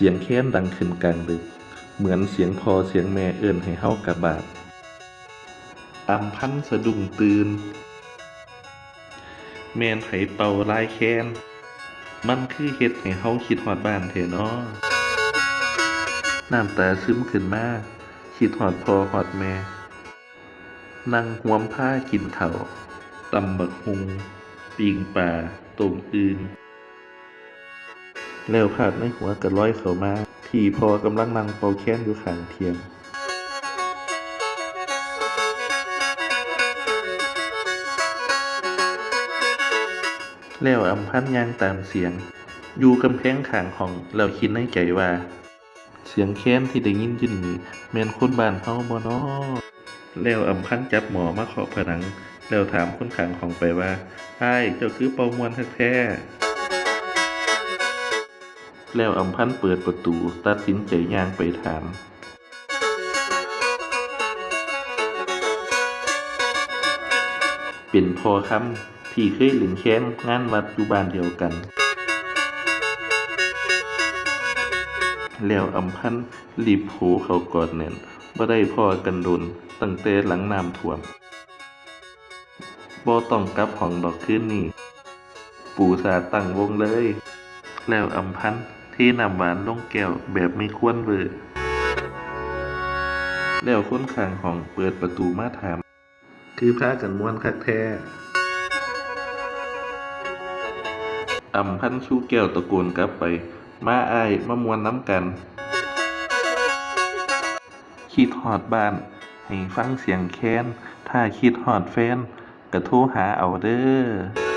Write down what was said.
ສຽງແຄນດັງຂຶ້ນກາງດຶກ ເໝືອນສຽງພໍ່ສຽງແມ່ເອີ້ນໃຫ້ເຮົາກັບບ້ານ. ອຳພັນສະດຸ້ງຕື່ນ. ແມ່ນໃຜເປົ່າລາຍແຄນ? ມັນຄືເຮັດໃຫ້ເຮົາຄິດຮອດບ້ານແທ້ນໍ? ນ້ຳຕາຊຶມຂຶ້ນມາ, ຄິດຮອດພໍ່ຮອດແມ່. ນັ່ງຮ່ວມພາກິນເຂົ້າ, ຕຳບັກຫຸ່ງ, ປີ້ງປາ, ຕົ້ມອຶ່ງ. ແລ້ວພາບໃນຫົວກໍລອຍເຂົ້າມາ ທີ່ພໍ່ກຳລັງນັ່ງເປົ່າແຄນຢູ່ຂ້າງທ່ຽງ. ແລ້ວອຳພັນຍ່າງຕາມສຽງ ຢູ່ກຳແພງຂ້າງຫ້ອງ ແລ້ວຄິດໃນໃຈວ່າ ສຽງແຄນທີ່ໄດ້ຍິນຢູ່ນີ້ ແມ່ນຄົນບ້ານເຮົາບໍ່ນໍ? ແລ້ວອຳພັນຈັບໝໍ້ມາເຄາະຜະໜັງ ແລ້ວຖາມຄົນຂ້າງຫ້ອງໄປວ່າ ອ້າຍ, ເຈົ້າຄືເປົ່າມ່ວນຄັກແທ້? ແລ້ວອຳພັນເປີດປະຕູ ຕັດສິນໃຈຍ່າງໄປຖາມ. ເປັນພໍ່ຄຳ ທີ່ເຄີຍຫຼິ້ນແຄນງານວັດຢູ່ບ້ານດຽວກັນ. ແລ້ວອຳພັນ ລີບໂຜເຂົ້າກອດແໜ້ນ, ບໍ່ໄດ້ພໍ້ກັນດົນ ຕັ້ງແຕ່ຫຼັງນ້ຳຖ້ວມ. ບໍ່ຕ້ອງກັບຫ້ອງດອກຄືນນີ້, ປູສາດຕັ້ງວົງເລີຍ. ແລ້ວອຳພັນເທນ້ຳຫວານລົງແກ້ວແບບມີຄວນເວີ. ແລ້ວຄົນຂ້າງຫ້ອງເປີດປະຕູມາຖາມ ຄືພາກັນມ່ວນຄັກແທ້? ອຳພັນຊູແກ້ວຕະໂກນກັບໄປ ມາອ້າຍ, ມາມ່ວນນຳກັນ. ຄິດຮອດບ້ານ ໃຫ້ຟັງສຽງແຄນ, ຖ້າຄິດຮອດແຟນ ກະໂທຫາເອົາເດີ້.